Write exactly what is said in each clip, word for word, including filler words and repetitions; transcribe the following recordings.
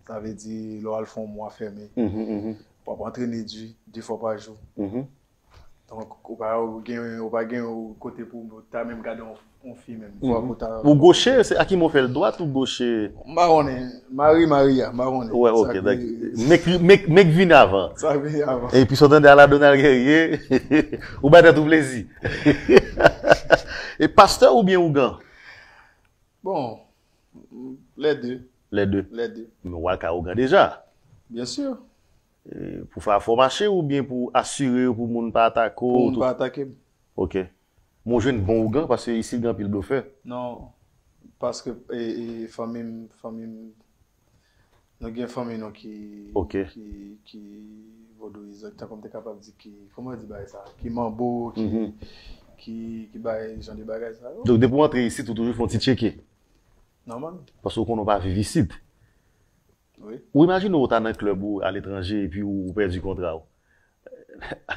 Sa vle di, lè w al fè yon mwa fèmen, w ap antrene di, de fwa pa jou. Donk, ou pa gen, ou pa gen yon kote pou w ta menm gade yon, yon fi menm. Fò pou ta. Ou goche, se a ki mo fè l, dwat ou goche? M pa konnen. Mari, Maria, m pa konnen. Wè, ok, dak. Mek, mek, mek vin avan. Sa vini avan. Epi sa w tande a la Donald Guerrier, ou bay tèt ou plezi. E pastè oubyen ougan? Bon, les deux. Les deux. Les deux. Men w al kay ougan deja. Bien sûr. E, pou fè afè w mache oubyen pou asire yo pou moun pa atake w? Pou moun pa atake m. Ok. Men w jwenn bon ougan, paske isit gen anpil blofè. Non, paske, e, e, fanmi m, fanmi m, nou gen fanmi nou ki, ki, ki vodouyizan, tankou m te kapab di ki, kòman yo di bagay sa? Ki manbo, ki, ki, ki bay jan de bagay sa yo. Donk, depi w antre isit, ou toujou fè yon ti tcheke? Nòmal. Paske w konnen w pa viv isit. Wi. Ou imajine w ta nan klèb ou aletranje epi ou, ou pèdi kontra w.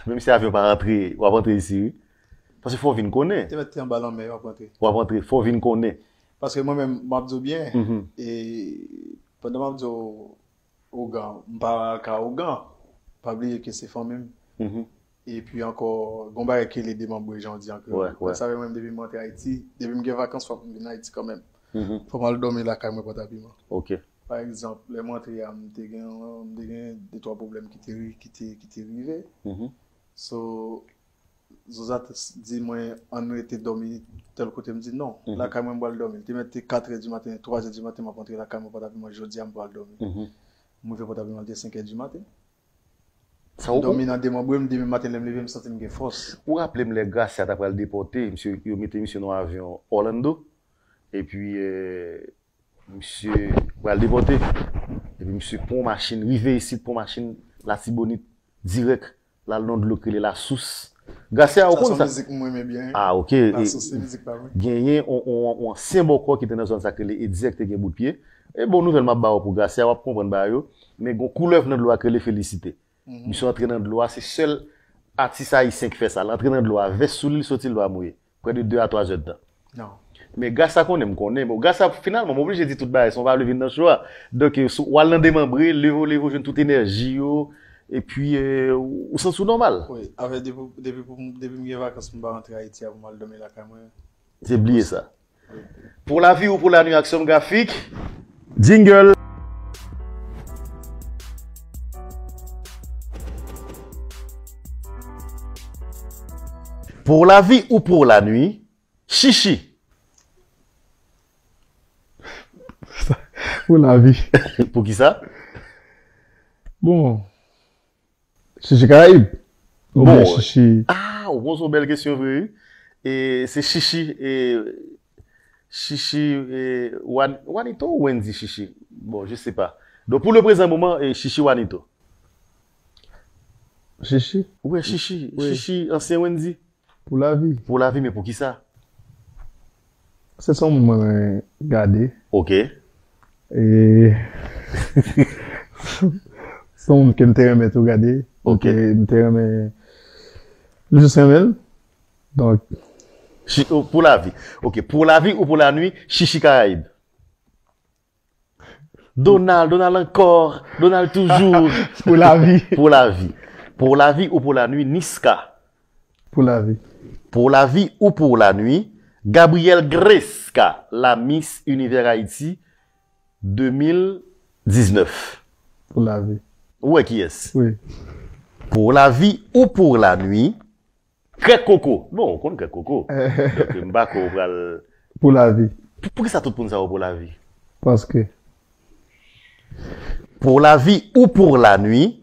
Menm si avyon pa rantre, w ap rantre isi, wi. Paske fò w vin konnen. Te mèt te anba lanmè, w ap rantre. W ap rantre, fò w vin konnen. Paske mwen menm, m ap di w byen, e pandan m ap di w ougan, m pa ka ougan, pa bliye ke se fanmi m. Epi ankò, gon bagay ki rele demanbre, jan w di an kreyòl. Sa fè mwen, depi m rantre Ayiti, depi m gen vakans, fòk m vin Ayiti kanmenm. Fò m al dòmi lakay mwen Pòtapiman. Ok. Pa egzanp, lè m rantre a, m te gen, m te gen de twa pwoblèm ki te, ki te, ki te rive. So, Zozat di mwen, ann rete dòmi tèl kote, m di non. Lakay mwen, m pral dòmi. Li te mèt te katrè di maten, twazè di maten, m ap rantre lakay mwen Pòtapiman, jodi a, m pral dòmi. M rive Pòtapiman, li te senkè di maten. Sa ou dòmi nan demanbre m, demen maten lè m leve, m santi m gen fòs. Ou raple m lè Gracia ta pral depòte, misye, yo mete misye nan avyon Orlando, epi, eh, misye pral depòte, epi misye pran yon machin, rive isit, pran yon machin Latibonit, dirèk, l al nan dlo k rele Lasous. Gracia, ou konn sa? Sa se yon mizik mwen renmen byen. Ah, ok. Lasous, se mizik pa mwen. Genyen yon, yon, yon ansyen bòkò ki te nan zòn sa k rele Edyè, ki te gen bout pye. E bon nouvèl m ap ba w pou Gracia, w ap konprann bagay yo. Men gon koulèv nan dlo a k rele Felisite. Misye antre nan dlo a, se sèl atis ayisyen ki fè sa. L antre nan dlo a, vès sou li, li soti, dlo a mouye. Prè de de a twa zè d tan. Men Gracia konnen m konnen. Bon, Gracia, finalman, m oblije di tout bagay, san w pa vle vin nan show a. Donk, eh, w al nan demanbre, leve w, leve w, jwenn tout enèji yo, epi, eh, ou, ou santi w nòmal. Wi, avè depi, depi pou m, depi m gen vakans, m pa rantre Ayiti a pou m al dòmi lakay mwen. Se bliye sa. Pou lavi ou pou lanwi, Aksyon Grafik. Jingle. Pou lavi ou pou lanwi, Chichi. Pou lavi. Pou kisa? Bon, Chichi Karayib. Oubyen bon, Chichi. Ah, ou poze yon bèl kesyon vre, wi. E se Chichi, e Chichi, e Wan-, Wanito ou Wendy Chichi? Bon, je sais pas. Donk, pou le prezan moman, e Chichi Wanito. Chichi? Wi, Chichi. Wi. Chichi, ansyen Wendy. Pou lavi. Pou lavi, men pou kisa? Se sa yon moun mwen renmen gade. Ok. E se yon moun ke m te renmen tou gade. Ok. M te, m te renmen, m jis renmen l. Donk. Chi-, oh, pou lavi. Ok, pou lavi ou pou lanwi, Chichi Karayib. Donald, Donald ankò, Donald toujou. Pou lavi. Pou lavi. Pou lavi ou pou lanwi, Niska? Pou lavi. Pou lavi ou pou lanwi, Gabrielle Gresca, la Miss Univers Haïti de mil diznèf. Pou lavi. Ou wè kiyès? Wi. Pou lavi ou pou lanwi, Krèk Koko. Bon, ou konn Krèk Koko. Donk, m pa kwè ou pral. Pou lavi. Pou, poukisa tout moun sa yo pou lavi? Paske. Pou lavi ou pou lanwi,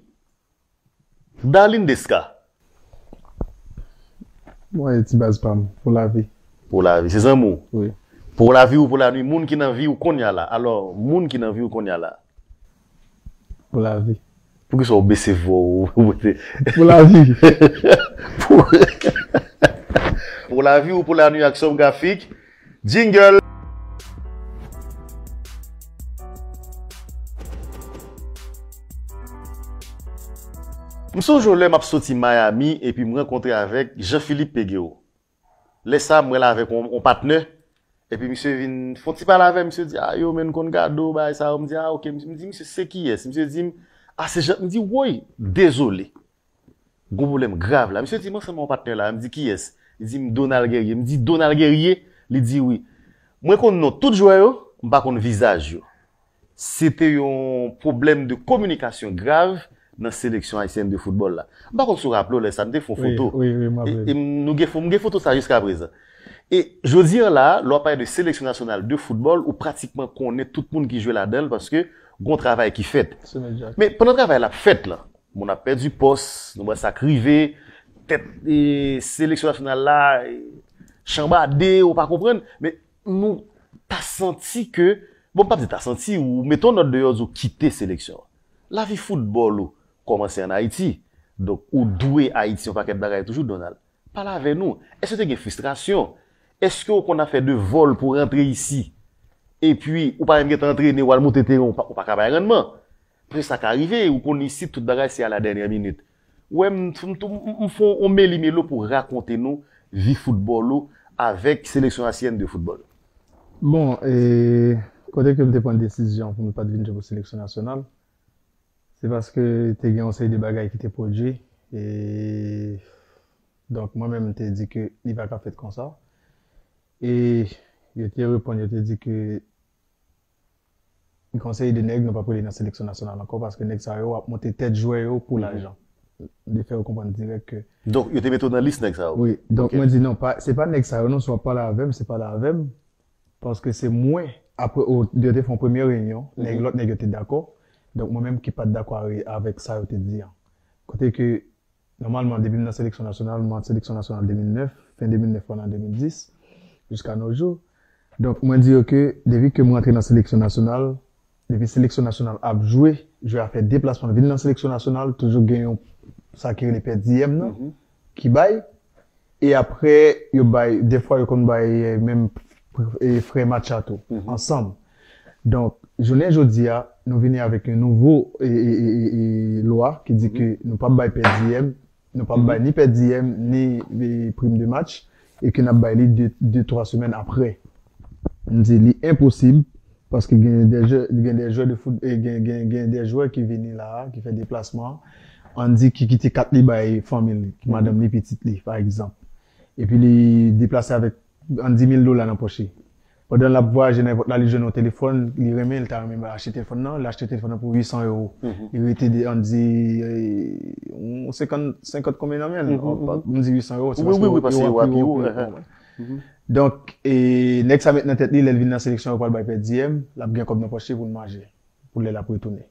Darline Desca. Mwen, e ti baz pa m, pou lavi. Pou lavi, se zanmi w? Wi. Pou lavi ou pou lanwi, moun ki nan vi w kounye a la. Alò, moun ki nan vi w kounye a la. Pou lavi. Poukisa w bese vwa w? Pou lavi. Pou, pou lavi ou pou lanwi, Aksyon Grafik. Jingle. M sonje lè m ap soti Miami epi m rankontre avèk Jean Philippe Peguero. Lè sa a, m wè l avèk yon, yon patnè. Epi misye vin fè yon ti pale avè m, misye di, "A, yo, men, n konn gade w, bagay sa yo." M di, "A, oke." M di, "Misye, se kiyès?" Misye di m, "A, se Jean." M di, "Woy, dezole. Gon pwoblèm grav la." Misye di, "Mwen ansanm yon patnè la." M di, "Kiyès?" Li di m, "Donald Guerrier." M di, "Donald Guerrier?" Li di, "Wi." Mwen konn non tout jwè yo, m pa konn vizaj yo. Se te yon pwoblèm de kominikasyon grav nan seleksyon ayisyèn de foutbòl la. M pa konn si w raple w lè sa, m te fè yon foto. Wi, wi, m raple. E, e m, nou gen fo-, m gen foto sa jiska prezan. E jodi an la, lè w ap pale de seleksyon nasyonal de foutbòl, ou pratikman konnen tout moun ki jwe ladan l paske gon travay ki fèt. Men pandan travay la ap fèt la, moun ap pèdi pòs, nou wè sa k rive, tèt e, seleksyon nasyonal la e, chanbade, ou pa konprann, men nou ta santi ke, bon, m p ap di ta santi, ou mete yon nòt deyò, di w kite seleksyon an. Lavi foutbòl ou kòmanse ann Ayiti. Donk, ou dwe Ayiti yon pakèt bagay toujou, Donald. Pale avè nou. Èske w te gen fristrasyon? Èske w konn afè de vòl pou rantre isi? Epi, ou pa menm gentan antrene, w al moute teren, ou pa, ou pa ka bay rannman. Paske sa ka rive, ou konn isit, tout bagay se a la dènyè minit. Wè, m, m, m, m fè yon meli melo pou rakonte nou vi foutbòl ou avèk seleksyon ayisyèn de foutbòl. Bon, e, kote ke m te pran desizyon pou m pa t vin jwe pou seleksyon nasyonal, se paske te gen yon seri de bagay ki te pwodui. E, donk, mwen menm, m te di ke li pa ka fèt konsa. E yo te reponn, yo te di ke gen yon seri de nèg nou p ap rele nan seleksyon nasyonal ankò, paske nèg sa yo ap monte tèt jwè yo pou lajan. Li fè yo konprann dirèk ke Donk, yo te mete w nan lis nèg sa yo? Wi, donk mwen di non, pa, se pa nèg sa yo non, si w ap pale avè m, se pale avè m, paske se mwen, apre o, yo te fè yon premye reyinyon, nèg, lòt nèg yo te dakò, donk mwen menm ki pa t dakò a-, avèk sa yo te di an. Kote ke Nòmalman, depi m nan seleksyon nasyonal, m ant seleksyon nasyonal de mil nèf, fen de mil nèf pou nan de mil dis, jiska nos jours. Donk, mwen di yo ke depi ke m rantre nan seleksyon nasyonal, depi seleksyon nasyonal ap jwe, jwe a fè deplasman, vin nan seleksyon nasyonal, toujou gen yon, sa ki rele pè diyèm nan, ki bay. E apre, yo bay, defwa yo konn bay, eh, menm, eh, frè match la tou, ansanm. Donk, jounen jodi a, nou vini avèk yon nouvo, eh, eh, eh, eh, eh, lwa ki di ke nou p ap bay pè diyèm, nou p ap bay ni pè diyèm, ni, eh, prim de match, e ke n ap bay li de, de, twa semèn apre. M di li enposib, paske gen de jwè, gen de jwè de foot, eh, gen, gen, gen de jwè ki vini la a, ki fè deplasman an, ann di ki kite kat li bay fanmi l, madanm li, pitit li, pa egzanp. Epi li deplase avèk, ann di, mil dola nan pòch li. Pandan l ap vwayaje nan èpòt la, li jwenn yon telefòn, li renmen, li ta renmen achte telefòn nan, li achte telefòn nan pou uit san ewo. Li rete, de, ann di, eh, yon senkant, senkant konbyen nan men l? M di uit san ewo, se paske ewo a pi wo, pi wo. Donk, e, nèg sa met nan tèt li, lè l vin nan seleksyon, yo pral bay pè diyèm, l ap gen kòb nan pòch li pou l manje, pou lè l ap retounen.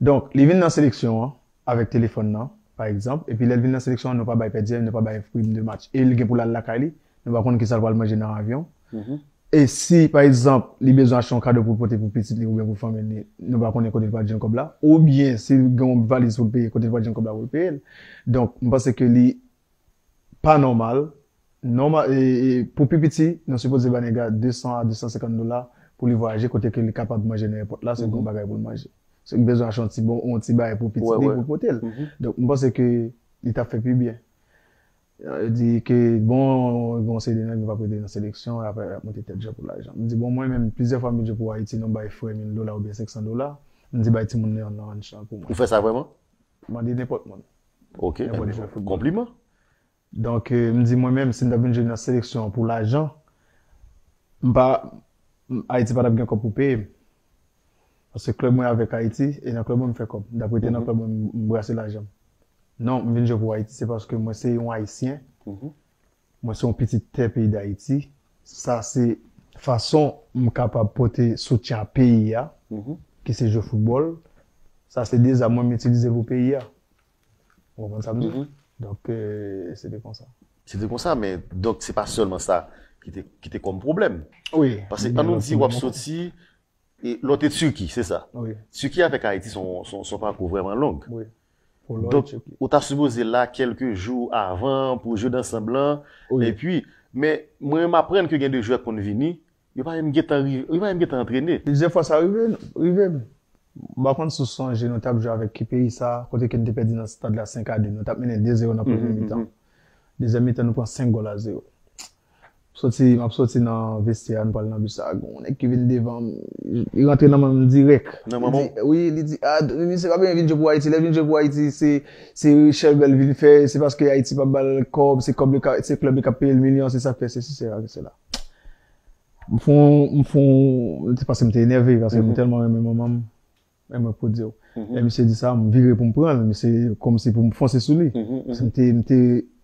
Donk, li vin nan seleksyon an, avèk telefòn nan, pa egzanp, epi lè l vin nan seleksyon an, nou pa bay pè diyèm, nou pa bay prim de match. E li gen pou l al lakay li, nou pa konn kisa l pral manje nan avyon. E si, pa egzanp, li bezwen achte yon kado pou l pote pou pitit li oubyen pou fanmi li, nou pa konnen kote l pral jwenn kòb la, oubyen si l gen yon valiz pou l peye, kote l pral jwenn kòb la pou l peye l. Donk, m panse ke li pa nòmal. Nòmal, e, e, pou pi piti, nou sipoze ba nèg la de san a de san senkant dola pou li vwayaje kote ke li kapab manje nan èpòt la, si l gen yon bagay pou l manje. Si l bezwen achte yon ti bon, yon ti bagay pou pitit li, pou l pote l. Donk, m panse ke li t ap fè pi byen. Yo di ke, bon, gen yon seri de nèg nou p ap rete nan seleksyon, y ap, y ap monte tèt jwè pou lajan. M di, bon, mwen menm, plizyè fwa m vin jwe pou Ayiti, nou bay frè mil dola oubyen senk san dola, m di bay timoun nan yon nan ranch lan pou mwen. Ou fè sa vrèman? Mande nenpòt moun. Ok, nenpòt jwè foutbòl. Konpliman. Donk, eh, m di mwen menm, si m t ap vin jwe nan seleksyon an pou lajan, m pa, m, Ayiti pa t ap gen kòb pou peye m. Paske klèb mwen avèk Ayiti, e nan klèb mwen m fè kòb. M t ap rete nan klèb mwen, m, m brase lajan m. Non, m vin jwe pou Ayiti, se paske mwen se yon Ayisyen. Mwen se yon pitit tè peyi Dayiti. Sa se fason m kapab pote soutyen a peyi a, ki se jwe foutbòl. Sa se de zam mwen m itilize pou peyi a. Ou konprann sa m di? Donk, eh, se te konsa. Se te konsa, men donk se pa sèlman sa ki te, ki te kòm pwoblèm. Wi. Paske ann nou di w ap soti, e, lè w te Tiki, se sa? Wi. Tiki avèk Ayiti se yon, se yon, se yon pakou vrèman long. Wi. Donk, ou ta sipoze la kèlke jou avan pou jwe ansanm lan. Wi. Epi, men mwen m aprann ke gen de jwè k konn vini, Yo pa menm gentan rive, yo pa menm gentan antrene. Plizyè fwa sa rive, rive m. M pa konn si w sonje, nou t ap jwe avèk ki peyi sa, kote ke n te pèdi nan stad la senk a de. Nou t ap mennen de zewo nan premye mitan. Dezyèm mitan, nou pran senk gòl a zewo. Soti, m ap soti nan vestyè a, m pral nan bis la. Gon nèg ki vin devan m, li rantre nan men m dirèk. Nan manman w? Wi, li di, "Ah, misye pa bezwen vin jwe pou Ayiti. Lè l vin jwe pou Ayiti, se, se chèvè l vin fè, se paske Ayiti p ap ba l kòb, se kòb li ka, se klèb li k ap peye l milyon, se sa k fè, se sesi, se la, se la." M fon, m fon, se paske m te enève, paske m tèlman renmen manman m. Men mwen pou di w. Lè misye di sa, m vire pou m pran l, men se kòmsi pou m fonse sou li. Paske m te, m te,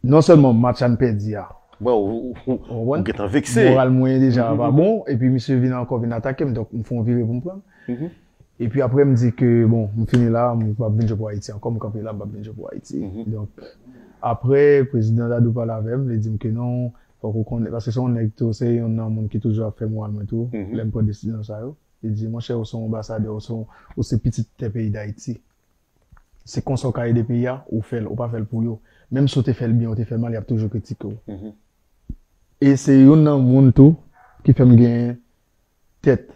non sèlman match la n pèdi a. Bon, ou, ou, ou, ou gentan vekse. Moral mwen deja pa bon, epi misye vin ankò vin atake m, donk m fè yon vire pou m pran l. Epi apre m di ke, bon, m fini la, m p ap vin jwe pou Ayiti ankò, m kanpe la, m p ap vin jwe pou Ayiti. Donk, apre, prezidan Dadou pale avè m, li di m ke non, fòk ou konnen, paske se yon nèg tou, se yon nan moun ki toujou ap fè moral mwen tou, lè m pran desizyon sa yo. Li di, monchè, ou se yon anbasadè, ou se yon, ou se pitit tè peyi Dayiti. Se konsa w ka ede peyi a, ou fè l, ou pa fè l pou yo. Menm si w te fè l byen, ou te fè l mal, y ap toujou kritike w. E se youn nan moun tou ki fè m gen tèt.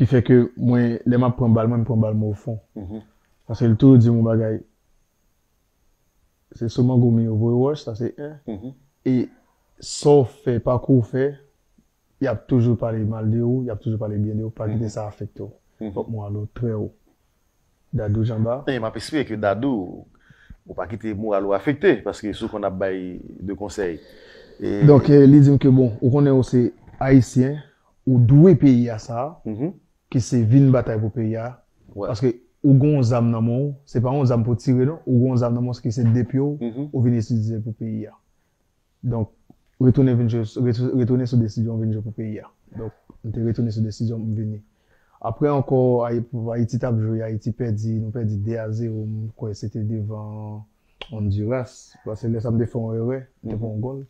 Ki fè ke mwen, lè m ap pran bal, mwen, m pran bal mwen o fon. Paske l toujou di m yon bagay, se sou mango mi yo voye wòch, sa se en. E sa w fè, pakou w fè, y ap toujou pale mal de ou, y ap toujou pale byen de ou, pa kite sa afekte w. Fòk moral ou trè wo. Dadou Janba. E m ap espere ke Dadou, ou pa kite moral ou afekte, paske sou konn ap bay de konsèy. E Donk, eh, li di m ke bon, ou konnen ou se Ayisyen, ou dwe peyi a sa, ki se vin batay pou peyi a. Paske ou gon zam nan men w, se pa yon zam pou tire non, ou gon zam nan men w ki se de pye w, ou vin itilize pou peyi a. Donk, retounen vin jwe, retou- retounen sou desizyon vin jwe pou peyi a. Donk, m te retounen sou desizyon m vini. Apre ankò, Ay- Ayiti t ap jwe, Ayiti pèdi, nou pèdi de a zewo, m kwè se te devan Honduras. Paske lè sa m te fè yon erè, m te pran yon gòl.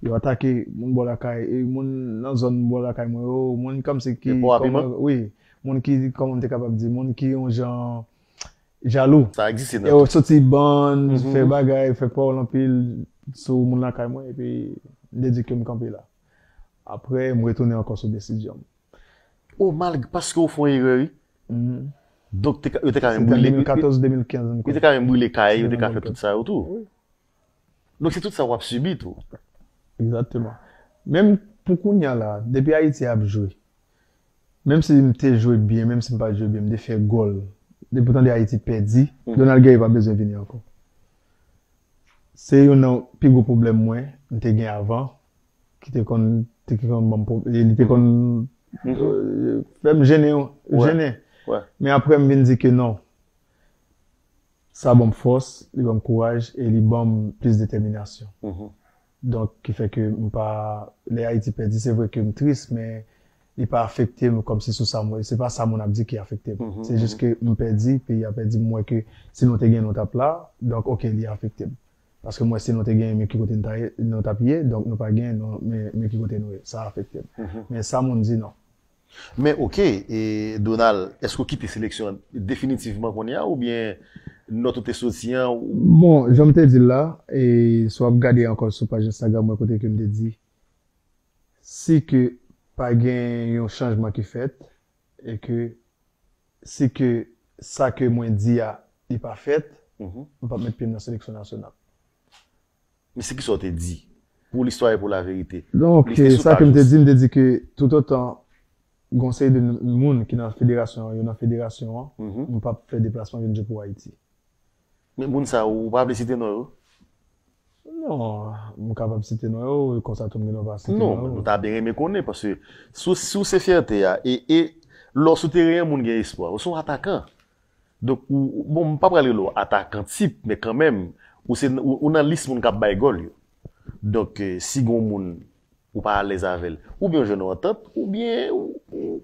Yo atake moun bò lakay, e moun nan zòn bò lakay mwen yo, moun kòmsi ki, wi, moun ki, kòman m te kapab di, moun ki yon jan jalou. Sa egziste nan yo tout. Soti bann, fè bagay, fè pawòl anpil sou moun lakay mwen, epi m te di ke m kanpe la. Apre, m retounen ankò sou desizyon m. O, malgre, paske w fè yon erè, wi. Donk, te ka- yo te ka menm brile, de mil katòz, de mil kenz, yo te ka menm brile kay, yo te ka fè tout sa yo tou. Wi. Donk, se tout sa w ap sibi tou. Egzakteman. Menm pou kounye a la, depi Ayiti ap jwe, menm si m te jwe byen, menm si m pa t jwe byen, m te fè gòl. Depi w tande Ayiti pèdi, Donald Guerrier pa bezwen vini ankò. Se youn nan pi gwo pwoblèm mwen, m te gen avan, ki te konn, te konn ban m pwob- e li te konn, eh, fè m jennen, jennen. Men apre, m vin di ke non. Sa ban m fòs, li ban m kouraj e li ban m plis detèminasyon. Donk, ki fè ke m pa, lè Ayiti pèdi, se vre ke m tris, men li pa afekte m kòmsi sou sa mwen, se pa sa moun ap di ki afekte m. Se jis ke m pèdi, peyi a pèdi, m wè ke si nou te gen, nou t ap la. Donk, oke, li afekte m. Paske m wè si nou te gen, men ki kote nou ta ye, nou t ap ye, donk nou pa gen, nou, men, men ki kote nou ye. Sa afekte m. Men sa moun di, non. Men oke, e Donald, èske w kite seleksyon an definitivman kounye a oubyen nòt ou te soti an ou... Bon, jan m te di l la, e si w ap gade ankò sou paj Instagram mwen kote ke m te di, si ke pa gen yon chanjman ki fèt, e ke si ke sa ke mwen di a, li pa fèt, m p ap met pye m nan seleksyon nasyonal. Men se kisa w te di? Pou listwa e pou laverite. Donk, sa ke m te di, m te di ke toutotan gon seri de moun ki nan federasyon an, yo nan federasyon an, m p ap fè deplasman vin jwe pou Ayiti. Men moun sa yo, ou pa vle site non yo? Non, m kapab site non yo, konsa tou m gen dwa pa site non yo. Non, men nou ta byen renmen konnen, paske si w, si w se fyète a, e, e lè w sou teren an, moun gen espwa. Ou se yon atakan. Donk, ou, ou- bon, m pa pral rele w atakan tip, men kanmenm, ou se, ou, ou nan lis moun k ap bay gòl yo. Donk, eh, si gon moun ou pa alèz avè l, oubyen w jwenn yon antant, oubyen ou, ou,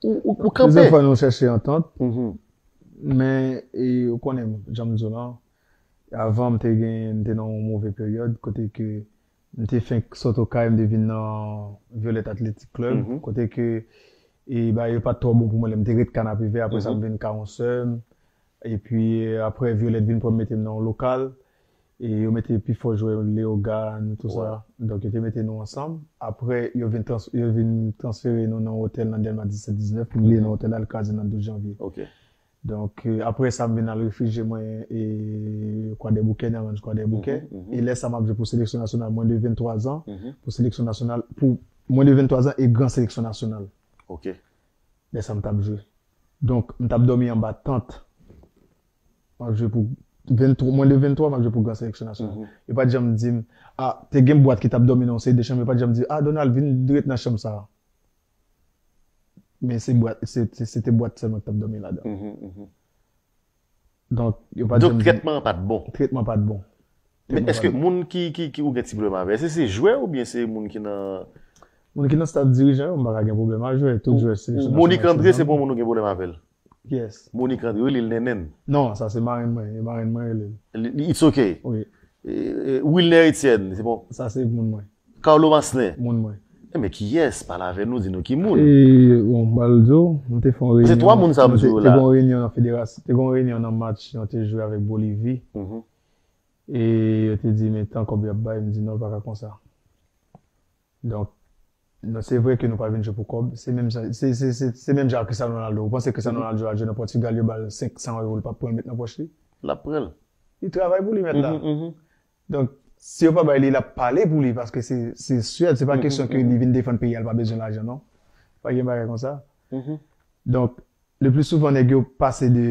ou, ou, ou kanpe. Plizyè fwa nou chèche antant, men, e, ou konnen, jan m di w lan, avan m te gen, m te nan yon move peryòd, kote ke m te fenk sot Okay, m te vin nan Violette Athletic Club, kote ke, e, bagay yo pa t twò bon pou mwen lè m te ret Kanapevè, apre sa m vin Kawonsèm, epi, e, apre Violette vin pran m mete m nan yon lokal, e yo mete pi fò jwè Leogane, tou sa, donk yo te mete nou ansanm, apre yo vin trans- yo vin transfere nou nan yon otèl nan Dèlma disèt diznèf, m bliye non otèl la, l kraze nan douz janvye. Donk, euh, apre sa, m vin al refijye mwen e Kwadèboukè, nan ranj Kwadèboukè. E lè sa, m ap jwe pou seleksyon nasyonal, mwen de venntwa zan, pou seleksyon nasyonal, pou mwen de venntwa zan e gran seleksyon nasyonal. Ok. Lè sa, m t ap jwe. Donk, m t ap dòmi anba tant. M ap jwe pou venntwa, mwen de venntwa, m ap jwe pou gran seleksyon nasyonal. Yo pa t janm di m, a, te gen bwat ki t ap dòmi nan yon seri de chanm, yo pa t janm di, a, Donald, vin ret nan chanm sa a. Men se bwat, se, se, se te bwat sèlman ki t ap dòmi ladan. Donk, yo pa t Donk, janm di, trètman an pa t bon. Trètman pa t bon. Men èske moun ki, ki, ki ou gen ti pwoblèm avè, èske se jwè oubyen se moun ki nan. Moun ki nan staf dirijan yo, m pa ka gen pwoblèm ak jwè. Tout jwè se. Monique André, se pa yon moun ou gen pwoblèm avè l. Yes. Monique André, yo rele l Nènèn. Non, sa se marenn mwen. E marenn mwen rele l. Li- It's ok. Wi. E, e, Wilner Etienne, se bon. Sa se moun mwen. Carlo Maslen. Moun mwen. E men kiyès? Pale avè nou, di nou ki moun. E, bon, m pral di w, m te fè yon reyinyon. Se twa moun sa m di w Te la. gen yon reyinyon nan federasyon, te gen yon reyinyon nan match, nou te jwe avèk Bolivi. E yo te di, men tan kòb y ap bay, m di, non, l pa ka konsa. Donk, non, se vre ke nou pa vin jwe pou kòb. Se menm jan, se, se, se, se menm jan ak Cristiano Ronaldo. Ou panse Cristiano Ronaldo al jwe nan Pòtigal, yo ba l senk san euro, l p ap pran l met nan pòch li? L ap pran l. Li travay pou li mèt la. Donk, si yo pa bay li, l ap pale pou li, paske se, se Suède, se pa kesyon ke li vin defann peyi a, l pa bezwen lajan, non. Pa gen bagay konsa. Donk, le pli souvan, nèg yo pase de,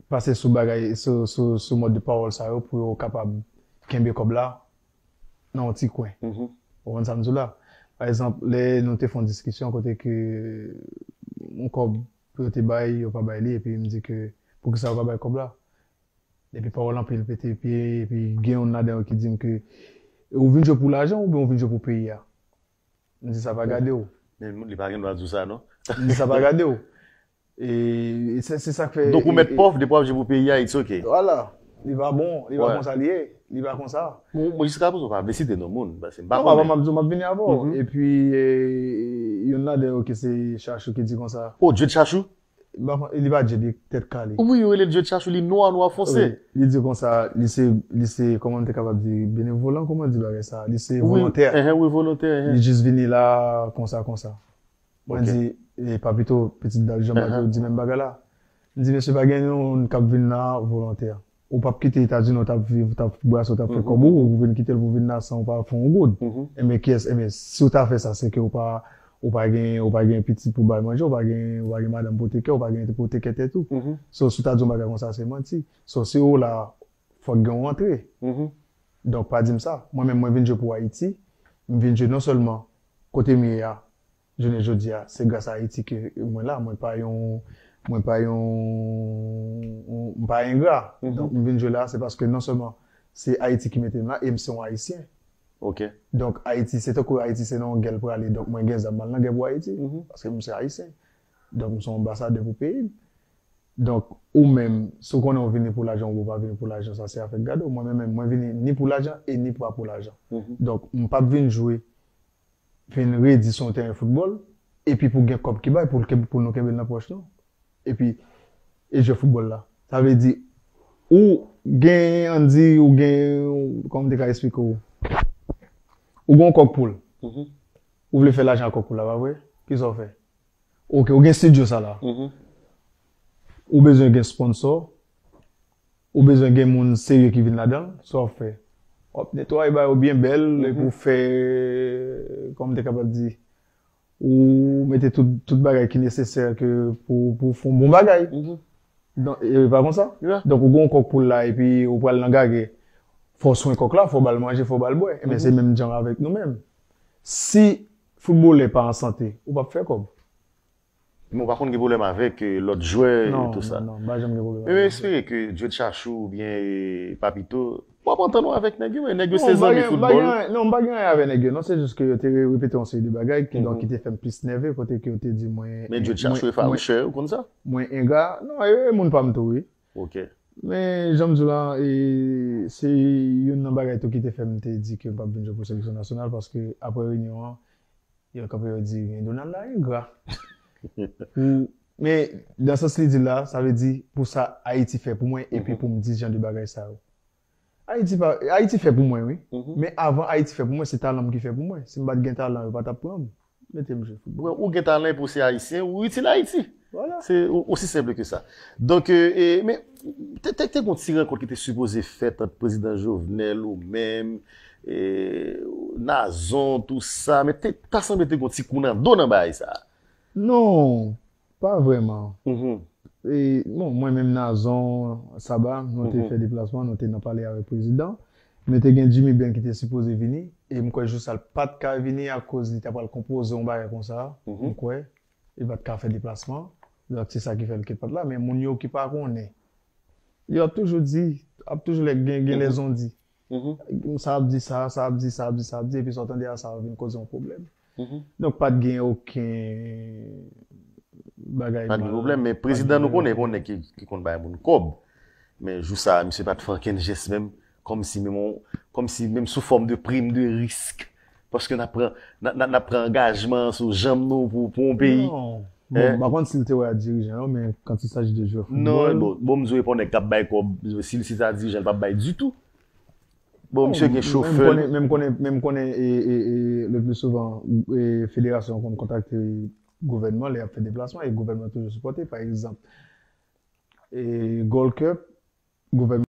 pase sou bagay, sou, sou, sou mòd de pawòl sa yo pou yo kapab kenbe kòb la nan yon ti kwen. Ou konprann sa m di w la? Pa egzanp, lè nou te fè yon diskisyon kote ke yon kòb pou yo te bay, yo pa bay li, epi m di ke poukisa yo pa bay kòb la? Epi pawòl anpil pete pye, epi gen youn ladan yo ki di m ke ou vin jwe pou lajan oubyen ou vin jwe pou peyi a? M di sa pa gade w. Men li pa gen dwa di w sa, non. M di sa pa gade w. E se, se sa k fè. Donk ou mèt pòv, depi w ap jwe pou peyi a, it's ok. Vwala. Li pa bon, li pa konsa li ye. Li pa konsa. Bon, bon, jiska prezan, w pa vle site non moun, paske m pa Non, papa konnen. M ap di w, m ap vini avè w. Epi, e, youn ladan yo ki se Chachou ki di konsa. Oh, Djed Chachou? Li pa, li pa Djed, li tèt kale. Wi, yo rele Djed Chachou, li nwa, nwa fonse. Wi, li di konsa, li se, li se, kòman m te kapab di, benevolan, kòman di bagay sa? Li se volontè. Wi, volontè. Li jis vini la, konsa, konsa. Mwen di, e, Papito, pitit Jan Bato, di menm bagay la. M di, mesye, pa gen youn k ap vin la volontè. Ou p ap kite Etazini, ou t ap viv, ou t ap brase, ou t ap fè kòb ou, ou vin kite l pou vin la san ou pa fè yon goud. Enben, kiyès, enben, si w ta fè sa, se ke ou pa, ou pa gen, ou pa gen pitit pou bay manje, ou pa gen, ou pa gen madanm pou teke, ou pa gen pou teke tèt ou. So, si w ta di yon bagay konsa, se manti. So, si ou la, fòk gen yon antre. Donk, pa di m sa. Mwen menm, mwen vin jwe pou Ayiti. M vin jwe non sèlman kote m ye a, jounen jodi a, se gras a Ayiti ke mwen la. Mwen pa yon, mwen pa yon, m pa engra. Donk, m vin jwe la, se paske non sèlman se Ayiti ki mete m la, e m se yon Ayisyen. Ok. Donk, Ayiti, se tankou Ayiti, se nan yon gè l prale. Donk, mwen gen zam m al nan gè pou Ayiti, paske m se Ayisyen. Donk, m se yon anbasadè pou peyi m. Donk, ou menm, si w konnen w vini pou lajan oubyen w pa vini pou lajan, sa se afè k gade w. Mwen menm, mwen vini ni pou lajan e ni pa pou lajan. Donk, m p ap vin jwe, vin redi sou yon teren foutbòl, epi pou gen kòb ki bay, pou l kenbe, pou nou kenbe l nan pòch nou. Epi, e jwe foutbòl la. Sa vle di, ou gen, ann di, ou gen, kòman m te ka esplike w? Ou gen yon kòk poul. Ou vle fè lajan ak kòk poul la, pa vre? Kisa w fè? Ok, ou gen estidyo sa la. Ou bezwen gen sponsò. Ou bezwen gen moun serye ki vin ladan l. Sa w ap fè? W ap netwaye bagay yo byen bèl, epi w fè, kòman m te kapab di, ou mete tout, tout bagay ki nesesè ke pou, pou w fè yon bon bagay. Donk, e pa konsa? Donk, ou gen yon kòk poul la, epi ou pral nan gagè. Fò w swen kòk la, fò w ba l manje, fò w ba l bwè. Enben, se menm jan avèk nou menm. Si foutbolè pa an sante, ou p ap fè kòb. Men w pa konn gen pwoblèm avèk, eh, lòt jwè e Non, tout sa. non, non, m pa janm gen pwobèm Men mwen avèk espere ke Djed Chachou oubyen, eh, Papito, w ap antann ou avèk nèg yo, men nèg yo se zanmi foutbòl. Non, m pa gen anyen avèk nèg yo, non, se jis ke yo te re-, repete yon seri de bagay ki, donk, ki te fè m plis nève, kote ke yo te di mwen. Men Djed Chachou e fawouchè, ou konn sa? Mwen engra. Non, e, e moun pa m tou, wi. Ok. Men, jan m di w la, e, se youn nan bagay tou ki te fè m te di ke m p ap vin jwe pou seleksyon nasyonal, paske apre reyinyon an, yo kanpe, yo di, "Men Donald la engra." Pou, men, nan sans li di l la, sa vle di, pou sa Ayiti fè pou mwen, epi pou m di jan de bagay sa yo. Ayiti pa, Ayiti fè pou mwen, wi. Men avan Ayiti fè pou mwen, se talan m ki fè pou mwen. Si m pa t gen talan, yo pa t ap pran m. Mete m jwe foutbòl. Ou gen talan pou se Ayisyen, ou itil Ayiti. Vwala. Se o- osi senp ke sa. Donk, e, e, men te, te, te gen yon ti rankont ki te sipoze fèt ant prezidan Jovenel, ou menm, e, Nazon, tou sa, men te, ta sanble te gen yon ti kou nan do nan bagay sa. Non, pa vrèman. Mhm. E, bon, mwen menm Nazon, Saba, nou te fè deplasman, nou te nan pale avèk prezidan. Men te gen Jimmy Bell ki te sipoze vini, e m kwè jou sa l pa t ka vini akoz li ta pral konpoze yon bagay konsa, m kwè. Li pa t ka fè deplasman. Donk, se sa ki fè l ke l pa t la. Men moun yo ki pa konnen, yo ap toujou di, ap toujou lè gen, gen lèzon di. Sa ap di sa, sa ap di sa, ap di sa, ap di, epi sa w tande a sa, vin koze yon pwoblèm. Donk, pa t gen okenn bagay Pa t gen mal. pwoblèm, men prezidan nou konnen, konnen ki, ki konn bay moun kòb. Men jou sa, misye pa t fè ankenn jès menm, kòmsi menm, on- kòmsi menm sou fòm de prim de risk. Paske n ap pran, n ap- n ap- n ap pran angajman sou janm nou pou, pou yon peyi. Non. Bon, m pa konn si l te wè a dirijan yo, men quand il s'agit de jouer Non, football, bon, bon, m di w, e pa yon nèg k ap bay kòb, si l si ta dirijan, l p ap bay ditou. Bon, misye gen men m chofè. konnen, men m konnen, men m konnen e, e, e, le plus souvent, e, federasyon konn kontakte gouvènman lè y ap fè deplasman, e gouvènman toujou sipòte. Pa egzanp, e, Gold Cup, gouvènman